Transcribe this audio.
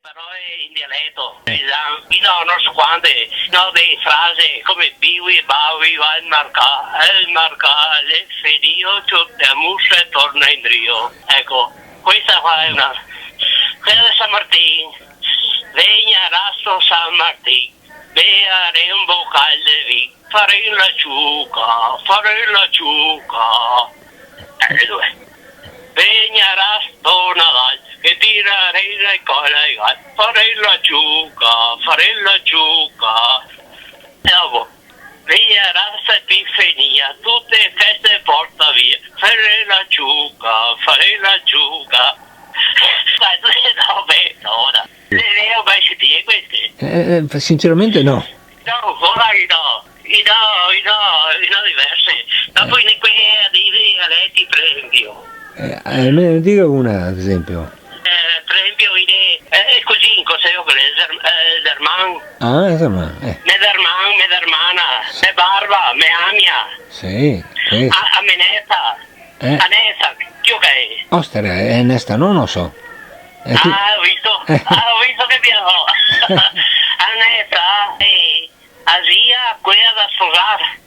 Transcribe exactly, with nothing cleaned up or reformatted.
Paroe in dialeto, eh, i dà, no so quante, no, de frase come: "Biui e baui, va al marcà, e al marcà l'è fenìo, ciò te amusa e torna indrio." Eco, questa qua xe na. Quela de San Martin: "Vegna rasto San Martin, bea un bocal de vin, farem la ciuca, farem la ciuca." Eh, due. "Vegna rasto Nadal, che tirarem la cola ai gal, farem la ciuca, farem la ciuca." E dopo: "Vegna rasta Epifania, tute le feste porta via, farem la ciuca, farem la ciuca." Ma no, beh, no, dai. Le, le ho mai sentite queste? Eh, eh, sinceramente no. No, ancora che no. I no, i no, i no diverse. Dopo, eh, in quei dialeti, per esempio. Eh, eh, me ne diga una, ad esempio. Eh, per esempio, in, eh, cusì, in cosa io che le, Zer-, eh, Zerman. Ah, Zerman, eh. Me Zerman, me Zermana, me Barba, me Amia. Sì, questo. A, a Meneta. Eh. A Nesta, chi che xe? Ostia, eh, Nesta, no, no so. Eh, chi... Ah, ho visto. Eh. Ah, ho visto che piano. A Nesta, eh, a zia, quela da sposar.